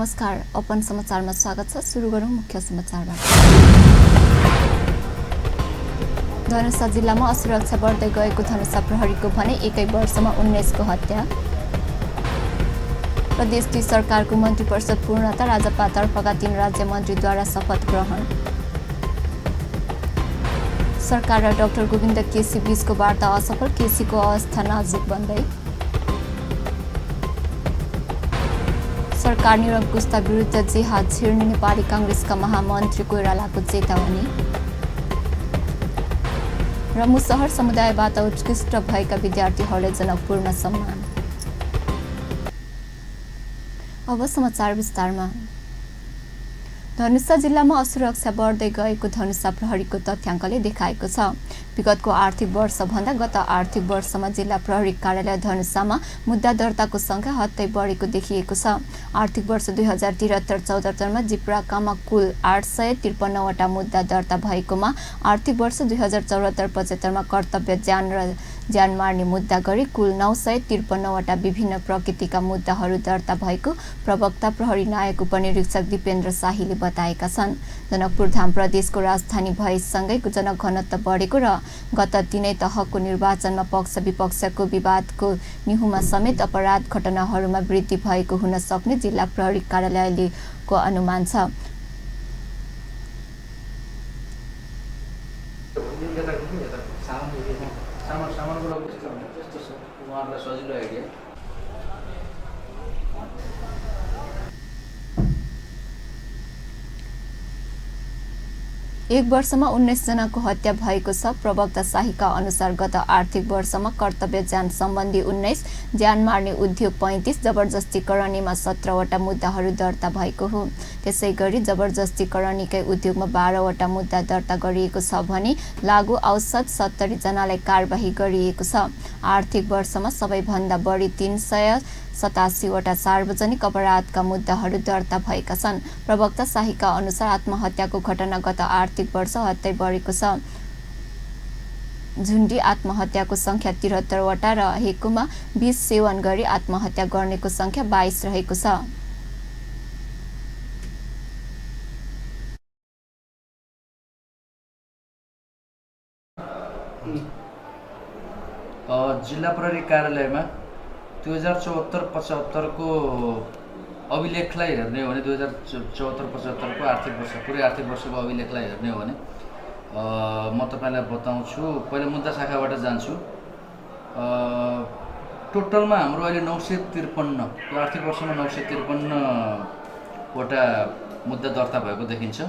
नमस्कार, ओपन समाचारमा स्वागत छ। सुरु गरौँ मुख्य समाचारबाट। धनुषा जिल्लामा असुरक्षा बढ्दै गएको धनुषा प्रहरीको भने एकै वर्षमा 19 को हत्या। प्रदेश 2 सरकारको मन्त्री परिषद पूर्णता, राजपा तर्फका 3 राज्य मन्त्रीद्वारा शपथ ग्रहण। सरकार र डाक्टर गोविन्द केसी बीचको वार्ता असफल, केसीको अवस्था नाजुक बन्दै। सरकार निरङ्कुशता विरुद्ध जिहाद छिर्ने नेपाली कांग्रेसका महामन्त्री कोइरालाको चेतावनी। र मुसहर समुदायबाट उत्कृष्ट भएका विद्यार्थीहरूलाई जनकपुरमा सम्मान। अब समाचार विस्तारमा। धनुषा जिल्लामा असुरक्षा बढ्दै गएको धनुषा प्रहरीको तथ्याङ्कले देखाएको छ। विगतको आर्थिक वर्षभन्दा गत आर्थिक वर्षमा जिल्ला प्रहरी कार्यालय धनुषामा मुद्दा दर्ताको संख्या हत्तै बढेको देखिएको छ। आर्थिक वर्ष 2073-74 मा जिप्राकामा कुल 853 वटा मुद्दा दर्ता भएकोमा आर्थिक वर्ष 2074-75 मा कर्तव्य ज्यान र ज्यान मार्ने मुद्दा गरी कुल 953 वटा विभिन्न प्रकृतिका मुद्दाहरू दर्ता भएको प्रवक्ता प्रहरी नायक उपनिरीक्षक दिपेन्द्र शाहीले बताएका छन्। जनकपुरधाम प्रदेशको राजधानी भएसँगै जनघनत्व बढेको र गत तिनै तहको निर्वाचनमा पक्ष विपक्षको विवादको निहुमा समेत अपराध घटनाहरूमा वृद्धि भएको हुन सक्ने जिल्ला प्रहरी कार्यालयको अनुमान छ। एक वर्षमा 19 जनाको हत्या भएको छ। प्रवक्ता शाहीका अनुसार गत आर्थिक वर्षमा कर्तव्य ज्यान सम्बन्धी 19, ज्यान मार्ने उद्योग 35, जबरजस्ती करणीमा 17 वटा मुद्दाहरू दर्ता भएको हो। त्यसैगरी जबरजस्ती करणीकै उद्योगमा 12 वटा मुद्दा दर्ता गरिएको छ भने लागू औसत 70 जनालाई कारबाही गरिएको छ। आर्थिक वर्षमा सबैभन्दा बढी 387 वटा सार्वजनिक अपराधका मुद्दाहरू दर्ता भएका छन्। प्रवक्ता शाहीका अनुसार आत्महत्याको घटना गत आर्थिक वर्ष हत्तै बढेको छ। झुन्डी आत्महत्याको संख्या 73 वटा र हेकुमा विष सेवन गरी आत्महत्या गर्नेको संख्या 22 रहेको छ। जिल्ला प्रहरी कार्यालयमा 2074-75 को अभिलेखलाई हेर्ने हो भने 2074-75 को आर्थिक वर्ष, पुरै आर्थिक वर्षको अभिलेखलाई हेर्ने हो भने म तपाईँलाई बताउँछु। पहिला मुद्दा शाखाबाट जान्छु। टोटलमा हाम्रो अहिले 953, यो आर्थिक वर्षमा 953 वटा मुद्दा दर्ता भएको देखिन्छ।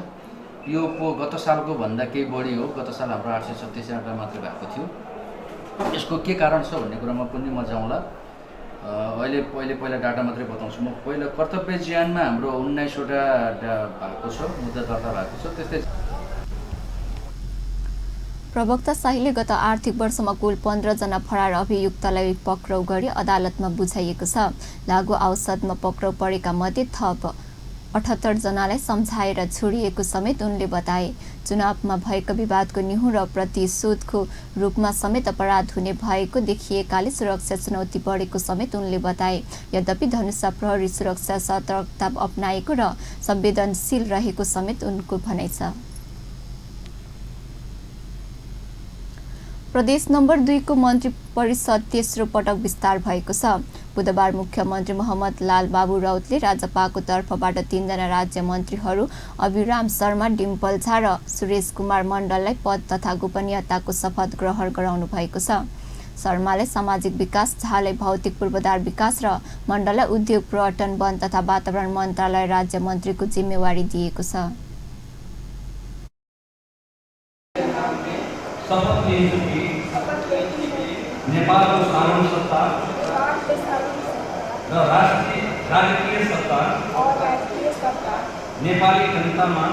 यो गत सालको भन्दा केही बढी हो। गत साल हाम्रो 836 वटा मात्रै भएको थियो। यसको के कारण छ भन्ने कुरामा पनि म जाउँला। अहिले पहिले पहिला डाटा मात्रै बताउँछु म। पहिला कर्तव्य ज्यानमा हाम्रो 19 वटा भएको छ, मुद्दा दर्ता भएको छ। त्यस्तै प्रवक्ता शाहीले गत आर्थिक वर्षमा कुल 15 जना फरार अभियुक्तलाई पक्राउ गरी अदालतमा बुझाइएको छ। लागू औसतमा पक्राउ परेका मध्ये थप 78 जनालाई सम्झाएर छोडिएको समेत उनले बताए। चुनावमा भएको विवादको निहुँ र प्रतिशोधको रूपमा समेत अपराध हुने भएको देखिएकाले सुरक्षा चुनौती बढेको समेत उनले बताए। यद्यपि धनुषा प्रहरी सुरक्षा सतर्कता अपनाएको र संवेदनशील रहेको समेत उनको भनाइ छ। प्रदेश नम्बर 2 को मन्त्री परिषद तेस्रो पटक विस्तार भएको छ। बुधबार मुख्यमन्त्री मोहम्मद लाल बाबु राउतले राजपाको तर्फबाट 3 जना राज्य मन्त्रीहरू अभिराम शर्मा, डिम्पल झा र सुरेश कुमार मण्डललाई पद तथा गोपनीयताको शपथ ग्रहण गराउनु भएको छ। शर्मालाई सामाजिक विकास, झालाई भौतिक पूर्वाधार विकास र मण्डललाई उद्योग, पर्यटन, वन तथा वातावरण मन्त्रालय राज्य मन्त्रीको जिम्मेवारी दिएको छ। शपथ लिन्छु कि नेपालको सार्वभौम सत्ता र राष्ट्रिय राजकीय सत्ता नेपाली जनतामा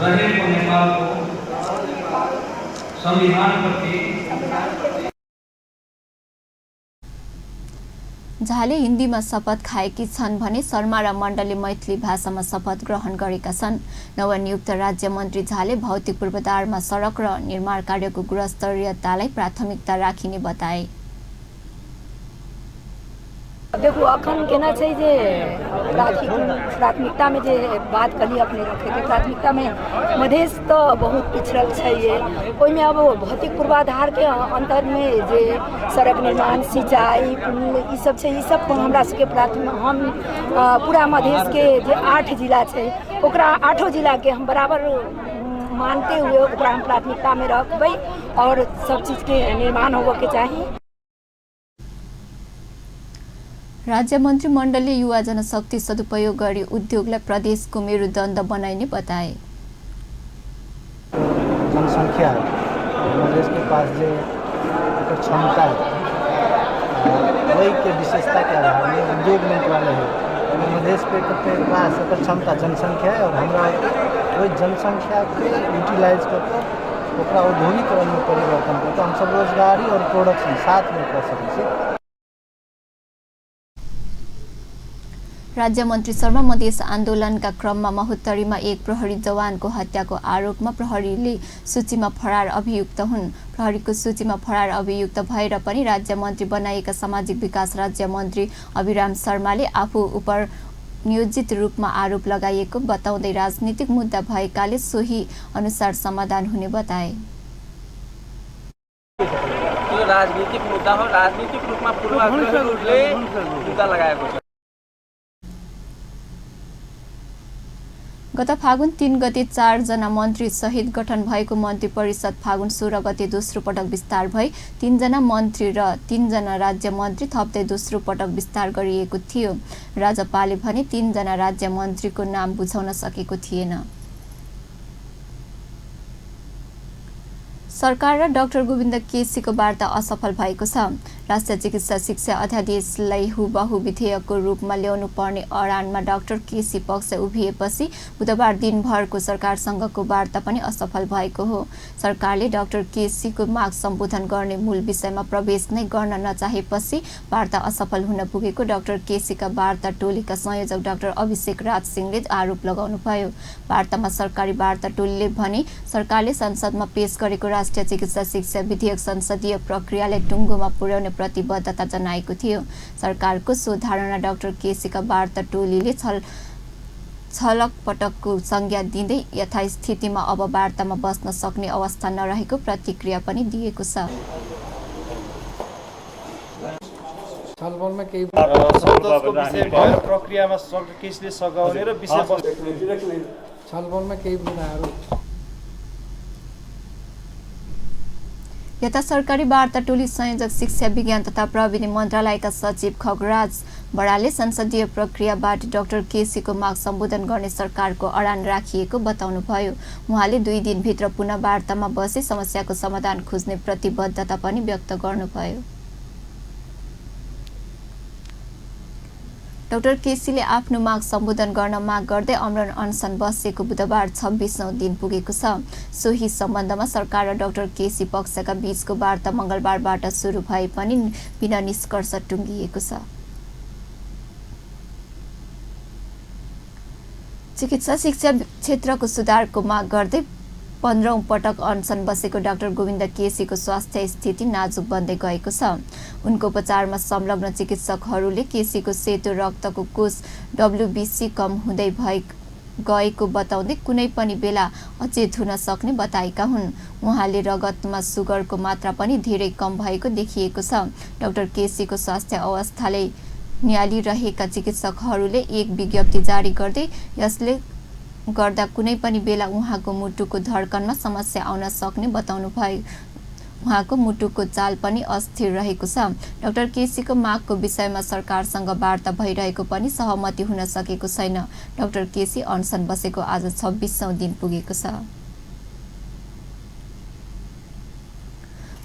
रहेको नेपालको संविधानप्रति। झाले हिन्दीमा शपथ खाएकी छन् भने शर्मा र मण्डलले मैथिली भाषामा शपथ ग्रहण गरेका छन्। नवनियुक्त राज्य मन्त्री झाले भौतिक पूर्वाधारमा सडक र निर्माण कार्यको गुणस्तरीयतालाई प्राथमिकता राखिने बताए। देखू अखन केना छै जे प्राथमिकतामे जे बात कहली अपने रखैके, प्राथमिकतामे मधेश तऽ बहुत पिछड़ल छै। ओहिमे अब भौतिक पूर्वाधारके अन्तरमे जे सड़क निर्माण, सिंचाई, पुल ई सब छै, ई सब हमरा सबके प्राथमिक। हम पूरा मधेशके जे 8 जिला छै ओकरा 8 जिलाके हम बराबर मानते हुए ओकरा हम प्राथमिकतामे रखबै और सब चीजके निर्माण होबऽके चाही। राज्य मन्त्रीमण्डलले युवा जनशक्ति सदुपयोग गरी उद्योगलाई प्रदेशको मेरुदण्ड बनाइने बताए। जनसंख्या है मधेश के पास, जे एकर क्षमता है वही के विशेषता के आधार में उद्योग मंत्रालय है। मधेश पे कते पास एकर क्षमता जनसंख्या है और हमरा ओहि जनसंख्या के यूटिलाइज कऽ के ओकरा औद्योगिकरण में परिवर्तन कऽ के हमसब रोजगारी और प्रोडक्शन साथ में कऽ सकै छी। राज्य मन्त्री शर्मा मधेस आन्दोलनका क्रममा महोत्तरीमा एक प्रहरी जवानको हत्याको आरोपमा प्रहरीले सूचीमा फरार अभियुक्त हुन्। प्रहरीको सूचीमा फरार अभियुक्त भएर पनि राज्य मन्त्री बनाइएका सामाजिक विकास राज्य मन्त्री अभिराम शर्माले आफू उप नियोजित रूपमा आरोप लगाइएको बताउँदै राजनीतिक मुद्दा भएकाले सोही अनुसार समाधान हुने बताए। त्यो राजनीतिक मुद्दा हो, राजनीतिक रूपमा पूर्वाग्रही रूपले मुद्दा लगाएको छ। गत फागुन 3 गते 4 जना मन्त्री सहित गठन भएको मन्त्री परिषद फागुन 16 गते दोस्रो पटक विस्तार भई 3 जना मन्त्री र 3 जना राज्य मन्त्री थप्दै दोस्रो पटक विस्तार गरिएको थियो। राजपाले भने 3 जना राज्य मन्त्रीको नाम बुझाउन सकेको थिएन। सरकार र डाक्टर गोविन्द केसीको वार्ता असफल भएको छ। राष्ट्रिय चिकित्सा शिक्षा अध्यादेशलाई हुबहु विधेयकको रूपमा ल्याउनु पर्ने अडानमा डाक्टर केसी पक्ष उभिएपछि बुधबार दिनभरको सरकारसँगको वार्ता पनि असफल भएको हो। सरकारले डाक्टर केसीको माग सम्बोधन गर्ने मूल विषयमा प्रवेश नै गर्न नचाहेपछि वार्ता असफल हुन पुगेको डाक्टर केसीका वार्ता टोलीका संयोजक डाक्टर अभिषेक राज सिंहले आरोप लगाउनुभयो। वार्तामा सरकारी वार्ता टोलीले भने सरकारले संसदमा पेश गरेको राष्ट्रिय चिकित्सा शिक्षा विधेयक संसदीय प्रक्रियालाई टुङ्गोमा पुर्याउने प्रतिबद्धता जनाएको थियो। सरकारको सो धारणा डाक्टर केसीका वार्ता टोलीले छलकपटकको संज्ञा दिँदै यथास्थितिमा अब वार्तामा बस्न सक्ने अवस्था नरहेको प्रतिक्रिया पनि दिएको छ। छलफलमा केही संसदको विषय भयो, प्रक्रियामा केसीले सघाउने र विषय छलफलमा केही मुद्दाहरू। यता सरकारी वार्ता टोली संयोजक शिक्षा विज्ञान तथा प्रविधि मन्त्रालयका सचिव खगराज बरालले संसदीय प्रक्रियाबाट डाक्टर केसीको माग सम्बोधन गर्ने सरकारको अडान राखिएको बताउनुभयो। उहाँले 2 दिनभित्र पुनः वार्तामा बसी समस्याको समाधान खोज्ने प्रतिबद्धता पनि व्यक्त गर्नुभयो। डाक्टर केसीले आफ्नो माग सम्बोधन गर्न माग गर्दै आमरण अनसन बसेको बुधबार 26औं दिन पुगेको छ। सोही सम्बन्धमा सरकार र डाक्टर केसी पक्षका बीचको वार्ता मंगलबारबाट सुरु भए पनि बिना निष्कर्ष टुङ्गिएको छ। चिकित्सा शिक्षा क्षेत्रको सुधारको माग गर्दै 15औं पटक अनसन बसेको डाक्टर गोविन्द केसीको स्वास्थ्य स्थिति नाजुक बन्दै गएको छ। उनको उपचारमा संलग्न चिकित्सकहरूले केसीको सेतो रक्तको कोष डब्ल्युबिसी कम हुँदै गएको बताउँदै कुनै पनि बेला अचेत हुन सक्ने बताएका हुन्। उहाँले रगतमा सुगरको मात्रा पनि धेरै कम भएको देखिएको छ। डाक्टर केसीको स्वास्थ्य अवस्थाले निहालिरहेका चिकित्सकहरूले एक विज्ञप्ति जारी गर्दै यसले गर्दा कुनै पनि बेला उहाँको मुटुको धड्कनमा समस्या आउन सक्ने बताउनुभयो। उहाँको मुटुको चाल पनि अस्थिर रहेको छ। डाक्टर केसीको मागको विषयमा सरकारसँग वार्ता भइरहेको पनि सहमति हुन सकेको छैन। डाक्टर केसी अनसन बसेको आज 26औं दिन पुगेको छ।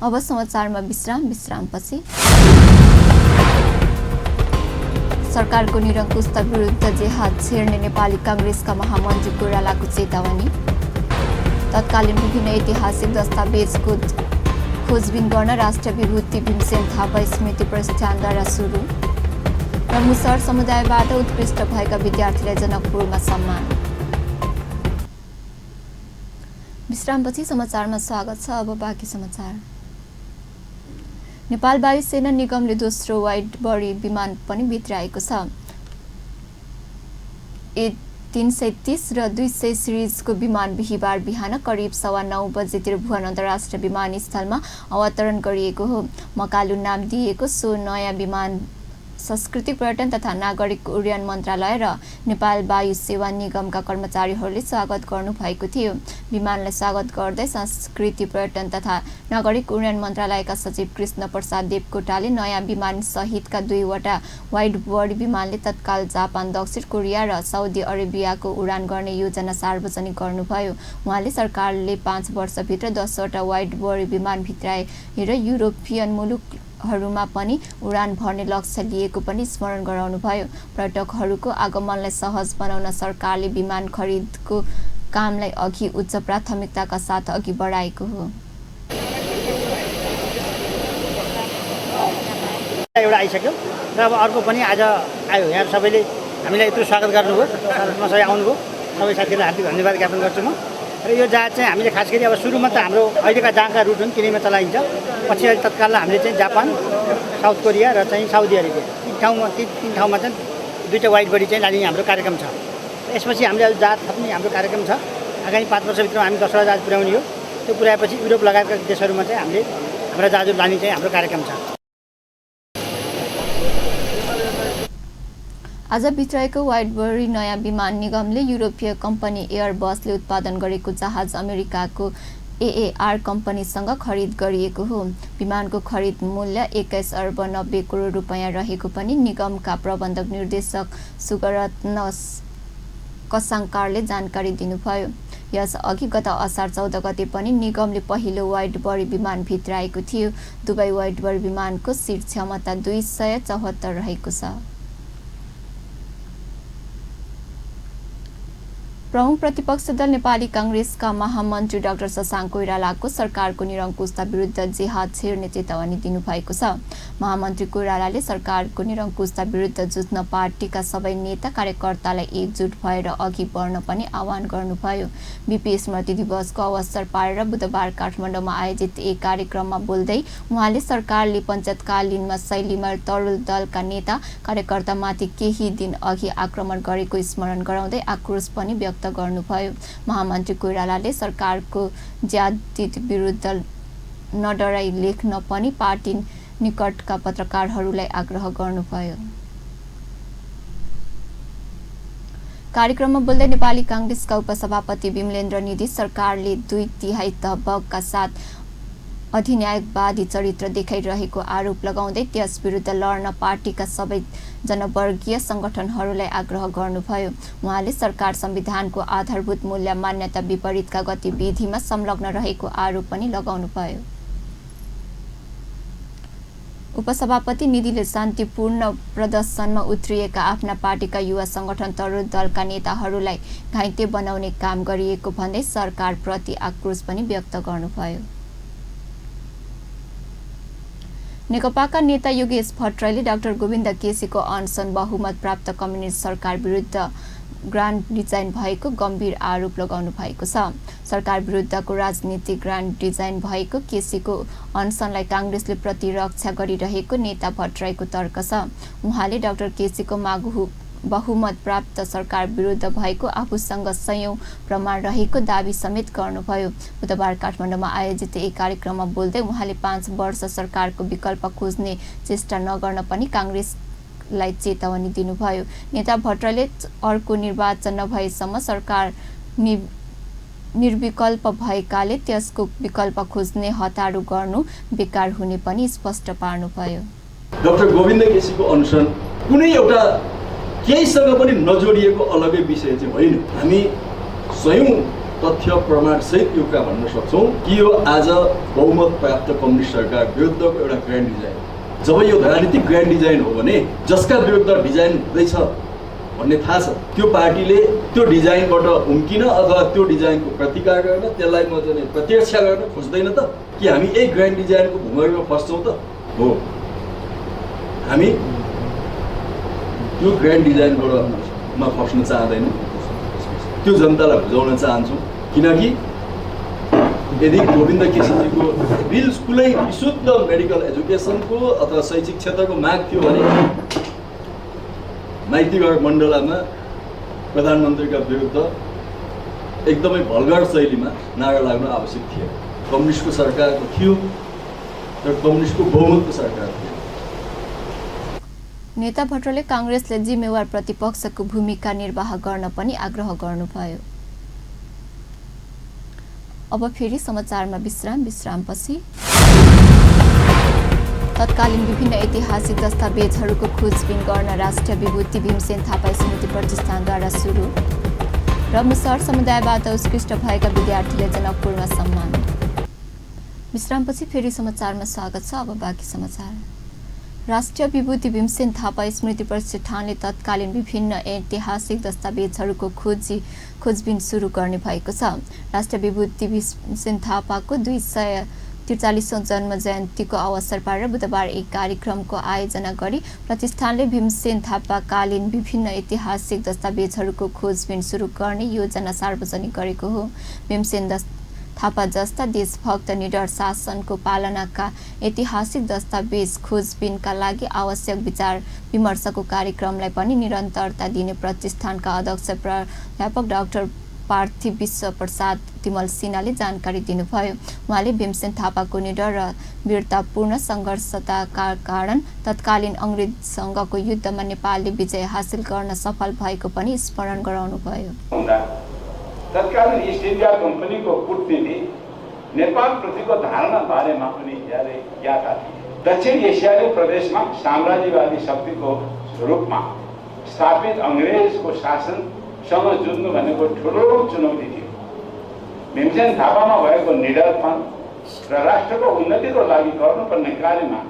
अब समाचारमा विश्राम, विश्रामपछि सरकारको निरङ्कुशता विरुद्ध जेहाद छेड्ने नेपाली काङ्ग्रेसका महामन्त्री कोइरालाको चेतावनी। तत्कालीन विभिन्न ऐतिहासिक दस्तावेजको खोजबिन गर्न राष्ट्रिय विभूति भीमसेन थापा स्मृति प्रतिष्ठानद्वारा सुरु। र मुसहर समुदायबाट उत्कृष्ट भएका विद्यार्थीलाई जनकपुरमा सम्मान। विश्रामपछि समाचारमा स्वागत छ। अब बाँकी समाचार। नेपाल वायुसेना निगमले दोस्रो वाइड बडी विमान पनि भित्राएको छ। A330 र 200 सिरिजको विमान बिहिबार बिहान करिब 9:15 बजे त्रिभुवन अन्तर्राष्ट्रिय विमानस्थलमा अवतरण गरिएको हो। मकालु नाम दिएको सो नयाँ विमान सांस्कृतिक पर्यटन तथा नागरिक उड्डयन मन्त्रालय र नेपाल वायु सेवा निगमका कर्मचारीहरूले स्वागत गर्नुभएको थियो। विमानलाई स्वागत गर्दै संस्कृति पर्यटन तथा नागरिक उड्डयन मन्त्रालयका सचिव कृष्ण प्रसाद देवकोटाले नयाँ विमान सहितका दुईवटा वाइड बडी विमानले तत्काल जापान, दक्षिण कोरिया र साउदी अरेबियाको उडान गर्ने योजना सार्वजनिक गर्नुभयो। उहाँले सरकारले 5 वर्षभित्र 10वटा वाइड बडी विमान भित्राएर युरोपियन मुलुकहरूमा पनि उडान भर्ने लक्ष्य लिएको पनि स्मरण गराउनुभयो। पर्यटकहरूको आगमनलाई सहज बनाउन सरकारले विमान खरिदको कामलाई अघि उच्च प्राथमिकताका साथ अघि बढाएको हो। एउटा आइसक्यो र अब अर्को पनि आज आयो। यहाँ सबैले हामीलाई यत्रो स्वागत गर्नुभयो, सबै आउनुभयो, सबै साथीहरूलाई हार्दिक धन्यवाद ज्ञापन गर्छु म। र यो जहाज चाहिँ हामीले खास गरी अब सुरुमा त हाम्रो अहिलेका जहाँका रुट हुन् तिनैमा चलाइन्छ, पछि अहिले तत्काललाई हामीले चाहिँ जापान, साउथ कोरिया र चाहिँ साउदी अरेबिया ती तिन ठाउँमा चाहिँ दुईवटा वाइड बडी चाहिँ लाने हाम्रो कार्यक्रम छ। यसपछि हामीले अहिले जहाज थप्ने हाम्रो कार्यक्रम छ। आगामी 5 वर्षभित्र हामी 10वटा जहाज पुर्याउने हो। त्यो पुर्याएपछि युरोप लगायतका देशहरूमा चाहिँ हामीले हाम्रा जहाजहरू लाने चाहिँ हाम्रो कार्यक्रम छ। आज भित्राएको वाइड बडी नयाँ विमान निगमले युरोपीय कम्पनी एयरबसले उत्पादन गरेको जहाज अमेरिकाको एएआर कम्पनीसँग खरिद गरिएको हो। विमानको खरिद मूल्य 21 अर्ब 90 करोड रुपैयाँ रहेको पनि निगमका प्रबन्धक निर्देशक सुगरत्न कसाङकारले जानकारी दिनुभयो। यसअघि गत असार 14 गते पनि निगमले पहिलो वाइड बडी विमान भित्राएको थियो। दुवै वाइड बडी विमानको सिट क्षमता 274 रहेको छ। प्रमुख प्रतिपक्ष दल नेपाली कांग्रेसका महामन्त्री डाक्टर शशाङ्क कोइरालाको सरकारको निरङ्कुशता विरुद्ध जिहाद छेड्ने चेतावनी दिनुभएको छ। महामन्त्री कोइरालाले सरकारको निरङ्कुशता विरुद्ध जुझ्न पार्टीका सबै नेता कार्यकर्तालाई एकजुट भएर अघि बढ्न पनि आह्वान गर्नुभयो। बीपी स्मृति दिवसको अवसर पारेर बुधबार काठमाडौँमा आयोजित एक कार्यक्रममा बोल्दै उहाँले सरकारले पञ्चायतकालीनमा शैलीमा तरुल दलका नेता कार्यकर्तामाथि केही दिन अघि आक्रमण गरेको स्मरण गराउँदै आक्रोश पनि व्यक्त गर्नुभयो। महामन्त्री कोइरालाले सरकारको ज्यादती विरुद्ध नडराई लेख्न पनि पार्टी निकटका पत्रकारहरूलाई आग्रह गर्नुभयो। कार्यक्रममा बोल्दै नेपाली कांग्रेसका उपसभापति विमलेन्द्र निधि सरकारले 2/3 दबका साथ अधिनायकवादी चरित्र देखाइरहेको आरोप लगाउँदै त्यस विरुद्ध लड्न पार्टीका सबै जनवर्गीय संगठनहरूलाई आग्रह गर्नुभयो। उहाँले सरकार संविधानको आधारभूत मूल्य मान्यता विपरीतका गतिविधिमा संलग्न रहेको आरोप पनि लगाउनुभयो। उपसभापति निधिले शान्तिपूर्ण प्रदर्शनमा उत्रिएका आफ्ना पार्टीका युवा संगठन तरुण दलका नेताहरूलाई घाइते बनाउने काम गरिएको भन्दै सरकारप्रति आक्रोश पनि व्यक्त गर्नुभयो। नेकपाका नेता योगेश भट्टराईले डाक्टर गोविन्द केसीको अनसन बहुमत प्राप्त कम्युनिस्ट सरकार विरुद्ध ग्रान्ड डिजाइन भएको गम्भीर आरोप लगाउनु भएको छ। सरकार विरुद्धको राजनीति ग्रान्ड डिजाइन भएको केसीको अनसनलाई काङ्ग्रेसले प्रतिरक्षा गरिरहेको नेता भट्टराईको तर्क छ। उहाँले डाक्टर केसीको बहुमत प्राप्त सरकार विरुद्ध भएको आफूसँग सयौं प्रमाण रहेको दावी समेत गर्नुभयो। बुधबार काठमाडौँमा आयोजित एक कार्यक्रममा बोल्दै उहाँले 5 वर्ष सरकारको विकल्प खोज्ने चेष्टा नगर्न पनि काङ्ग्रेसलाई चेतावनी दिनुभयो। नेता भट्टराईले अर्को निर्वाचन नभएसम्म सरकार निर्विकल्प भएकाले त्यसको विकल्प खोज्ने हतार गर्नु बेकार हुने पनि स्पष्ट पार्नुभयो। डाक्टर गोविन्द केसीको अनसन कुनै एउटा केहीसँग पनि नजोडिएको अलग्गै विषय चाहिँ होइन। हामी सयौं तथ्य प्रमाणसहित यो कुरा भन्न सक्छौँ कि यो आज बहुमत प्राप्त कम्युनिस्ट सरकार विरुद्धको एउटा ग्रान्ड डिजाइन। जब यो राजनीतिक ग्रान्ड डिजाइन हो भने जसका विरुद्ध डिजाइन हुँदैछ भन्ने थाहा छ, त्यो पार्टीले त्यो डिजाइनबाट उम्किन अथवा त्यो डिजाइनको प्रतिकार गर्न, त्यसलाई म चाहिँ प्रतीक्षा गर्न खोज्दैन त कि हामी यही ग्रान्ड डिजाइनको भूमिकामा फस्छौँ त? हो, हामी त्यो ग्रान्ड डिजाइनबाट मा फस्न चाहँदैनौँ, त्यो जनतालाई बुझाउन चाहन्छौँ। किनकि यदि गोविन्द केसीजीको बिल्कुलै विशुद्ध मेडिकल एजुकेसनको अथवा शैक्षिक क्षेत्रको माग थियो भने माइतीगढ मण्डलामा प्रधानमन्त्रीका विरुद्ध एकदमै भल्गर शैलीमा नारा लाग्नु आवश्यक थियो। कम्युनिस्टको सरकारको थियो र कम्युनिस्टको बहुमतको सरकार थियो। नेता भट्टराईले कांग्रेसले जिम्मेवार प्रतिपक्षको भूमिका निर्वाह गर्न पनि आग्रह गर्नुभयो। अब फेरि समाचारमा विश्राम। विश्रामपछि तत्कालीन विभिन्न ऐतिहासिक दस्तावेजहरूको खोजबिन गर्न राष्ट्रिय विभूति भीमसेन थापा स्मृति प्रतिष्ठानद्वारा सुरु र मुसहर समुदायबाट उत्कृष्ट भएका विद्यार्थीले जनकपुरमा सम्मान। विश्रामपछि फेरि समाचारमा स्वागत छ। अब बाँकी समाचार। राष्ट्रिय विभूति भीमसेन थापा स्मृति प्रतिष्ठानले तत्कालीन विभिन्न ऐतिहासिक दस्तावेजहरूको खोजबिन सुरु गर्ने भएको छ। राष्ट्रिय विभूति भीमसेन थापाको 243औं जन्म जयन्तीको अवसर पारेर बुधबार एक कार्यक्रमको आयोजना गरी प्रतिष्ठानले भीमसेन थापाकालीन विभिन्न ऐतिहासिक दस्तावेजहरूको खोजबिन सुरु गर्ने योजना सार्वजनिक गरेको हो। भीमसेन थापा जस्ता देशभक्त निडर शासनको पालनाका ऐतिहासिक दस्तावेज खोजबिनका लागि आवश्यक विचार विमर्शको कार्यक्रमलाई पनि निरन्तरता दिने प्रतिष्ठानका अध्यक्ष प्राध्यापक डाक्टर पार्थिव विश्व प्रसाद तिमल सिन्हाले जानकारी दिनुभयो। उहाँले भीमसेन थापाको निडर र वीरतापूर्ण सङ्घर्षताका कारण तत्कालीन अङ्ग्रेजसँगको युद्धमा नेपालले विजय हासिल गर्न सफल भएको पनि स्मरण गराउनुभयो। तत्कालीन इस्ट इन्डिया कम्पनीको कूटनीति नेपालप्रतिको धारणा बारेमा उनी धेरै ज्ञाता थिए। दक्षिण एसियाली प्रदेशमा साम्राज्यवादी शक्तिको रूपमा स्थापित अङ्ग्रेजको शासनसँग जुझ्नु भनेको ठुलो चुनौती थियो। भीमसेन थापामा भएको निडरपन र राष्ट्रको उन्नतिको लागि गर्नुपर्ने कार्यमा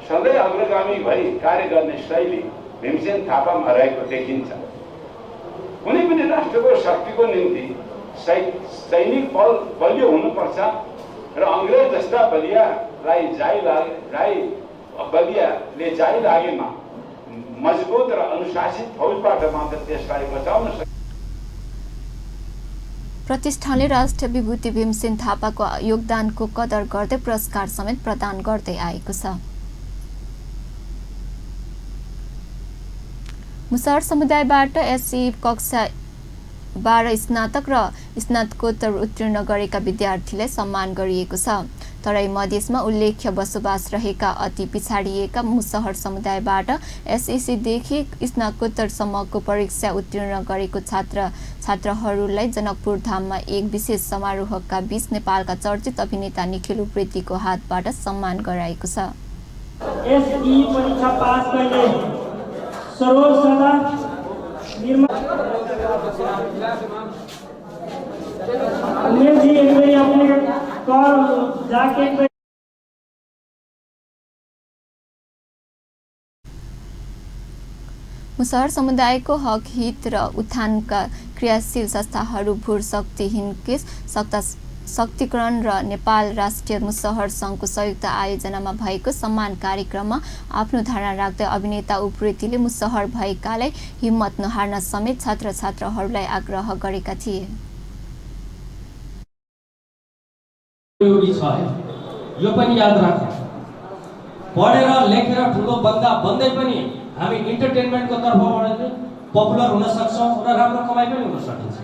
सधैँ अग्रगामी भई कार्य गर्ने शैली भीमसेन थापामा रहेको देखिन्छ। कुनै पनि राष्ट्रको शक्तिको निम्ति सैनिक बल बलियो हुनुपर्छ र अङ्ग्रेज जस्ता बलियालाई बलियाले जाइ लागेमा मजबुत र अनुशासित फौजबाट मात्र त्यसलाई बचाउन सकिन्छ। प्रतिष्ठानले राष्ट्रिय विभूति भीमसेन थापाको योगदानको कदर गर्दै पुरस्कार समेत प्रदान गर्दै आएको छ। मुसहर समुदायबाट एसई कक्षा 12 स्नातक र स्नातकोत्तर उत्तीर्ण गरेका विद्यार्थीलाई सम्मान गरिएको छ। तराई मधेसमा उल्लेख्य बसोबास रहेका अति पिछाडिएका मुसहर समुदायबाट एसईसीदेखि स्नातकोत्तरसम्मको परीक्षा उत्तीर्ण गरेको छात्र छात्राहरूलाई जनकपुर धाममा एक विशेष समारोहका बीच नेपालका चर्चित अभिनेता निखिल उप्रेतीको हातबाट सम्मान गराएको छ। एसई परीक्षा पास गर्ने सरोज सदा उमेश जी एक बार अपने कॉल जाके मुसहर समुदायको हक हित र उत्थानका क्रियाशील संस्थाहरू भूर शक्ति हिन्केस शक्तिकरण र नेपाल राष्ट्रिय मुसहर सङ्घको संयुक्त आयोजनामा भएको सम्मान कार्यक्रममा आफ्नो धारणा राख्दै अभिनेता उप्रेतीले मुसहर भएकालाई हिम्मत नहार्न समेत छात्र छात्राहरूलाई आग्रह गरेका थिए। छ यो पनि याद राख्नु। पढेर लेखेर ठुलो बन्दा बन्दै पनि हामी इन्टरटेनमेन्टको तर्फबाट चाहिँ पपुलर हुन सक्छौँ र राम्रो कमाइ पनि हुन सकिन्छ।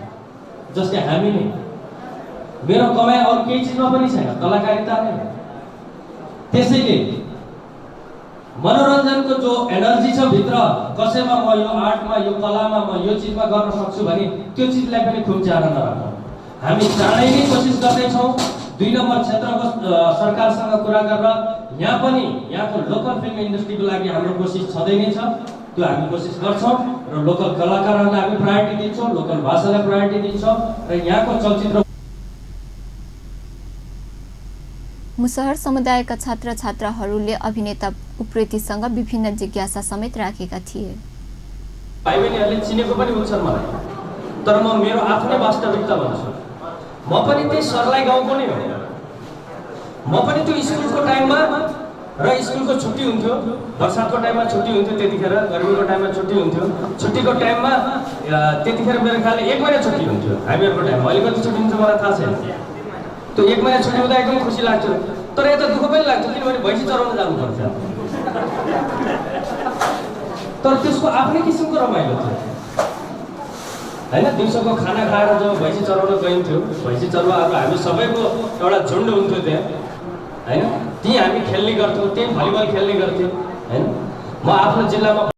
जस्तै हामी नै, मेरो कमाइ अरू केही चिजमा पनि छैन, कलाकारिता नै हो। त्यसैले मनोरञ्जनको जो एनर्जी छ भित्र, कसैमा म यो आर्टमा, यो कलामा, म यो चिजमा गर्न सक्छु भने त्यो चिजलाई पनि खुम्च्याएर नराखौँ। हामी चाँडै नै कोसिस गर्दैछौँ 2 नम्बर क्षेत्रको सरकारसँग कुरा गरेर यहाँ पनि यहाँको लोकल फिल्म इन्डस्ट्रीको लागि हाम्रो कोसिस छँदै नै छ, त्यो हामी कोसिस गर्छौँ र लोकल कलाकारहरूलाई हामी प्रायोरिटी दिन्छौँ, लोकल भाषालाई प्रायोरिटी दिन्छौँ र यहाँको चलचित्र। मुसहर समुदायका छात्र छात्राहरूले अभिनेता उप्रेतीसँग विभिन्न जिज्ञासा समेत राखेका थिए। भाइ बहिनीहरूले चिनेको पनि हुन्छन् मलाई, तर म मेरो आफ्नै वास्तविकता भन्छु। म पनि त्यही सर्लाही गाउँको नै हो। म पनि त्यो स्कुलको टाइममा र स्कुलको छुट्टी हुन्थ्यो, बर्सातको टाइममा छुट्टी हुन्थ्यो, त्यतिखेर गर्मीको टाइममा छुट्टी हुन्थ्यो। छुट्टीको टाइममा त्यतिखेर मेरो ख्यालले 1 महिना छुट्टी हुन्थ्यो हामीहरूको टाइममा। अहिले कति छुट्टी हुन्छ मलाई थाहा छैन। त्यो 1 महिना छुट्टी हुँदा एकदम खुसी लाग्थ्यो, तर यता दुःख पनि लाग्थ्यो किनभने भैँसी चराउन जानुपर्छ। तर त्यसको आफ्नै किसिमको रमाइलो थियो हैन। दिउँसोको खाना खाएर जब भैँसी चराउन गइन्थ्यो, भैँसी चरुवाहरू हामी सबैको एउटा झुन्ड हुन्थ्यो त्यहाँ हैन, त्यहीँ हामी खेल्ने गर्थ्यौँ, त्यहीँ भलिबल खेल्ने गर्थ्यौँ हैन। म आफ्नो जिल्लामा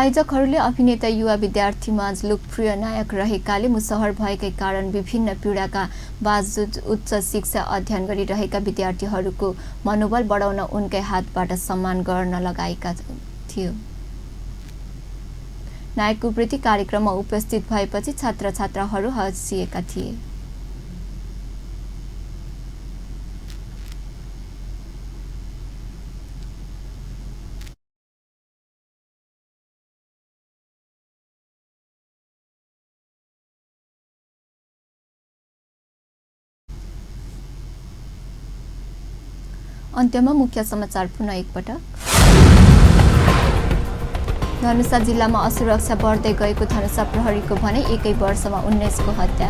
आयोजकहरूले अभिनेता युवा विद्यार्थीमाझ लोकप्रिय नायक रहेकाले मुसहर भएकै कारण विभिन्न पीडाका बावजुद उच्च शिक्षा अध्ययन गरिरहेका विद्यार्थीहरूको मनोबल बढाउन उनकै हातबाट सम्मान गर्न लगाएका थियो। नायक उप्रेती कार्यक्रममा उपस्थित भएपछि छात्र छात्राहरू हँसिएका थिए। अन्त्यमा मुख्य समाचार पुनः एकपटक। धनुषा जिल्लामा असुरक्षा बढ्दै गएको धनुषा प्रहरीको भने एकै वर्षमा 19 को हत्या।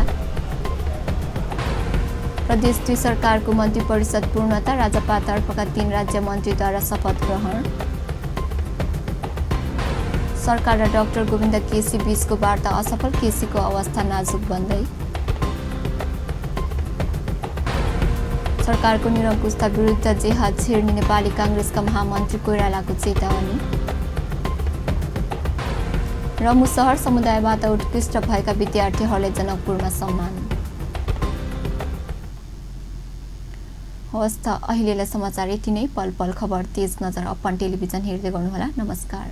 प्रदेश 2 सरकारको मन्त्री परिषद पूर्णता, राजपा तर्फका 3 राज्य मन्त्रीद्वारा शपथ ग्रहण। सरकार र डाक्टर गोविन्द केसी बीचको वार्ता असफल, केसीको अवस्था नाजुक बन्दै। सरकारको निरङ्कुशता विरुद्ध जेहाद छेड्ने नेपाली काङ्ग्रेसका महामन्त्री कोइरालाको चेतावनी। र मुसहर समुदायबाट उत्कृष्ट भएका विद्यार्थीहरूलाई जनकपुरमा सम्मान। हवस् त अहिलेलाई समाचार यति नै। पल पल खबर, तेज नजर, अपन टेलिभिजन हेर्दै गर्नुहोला। नमस्कार।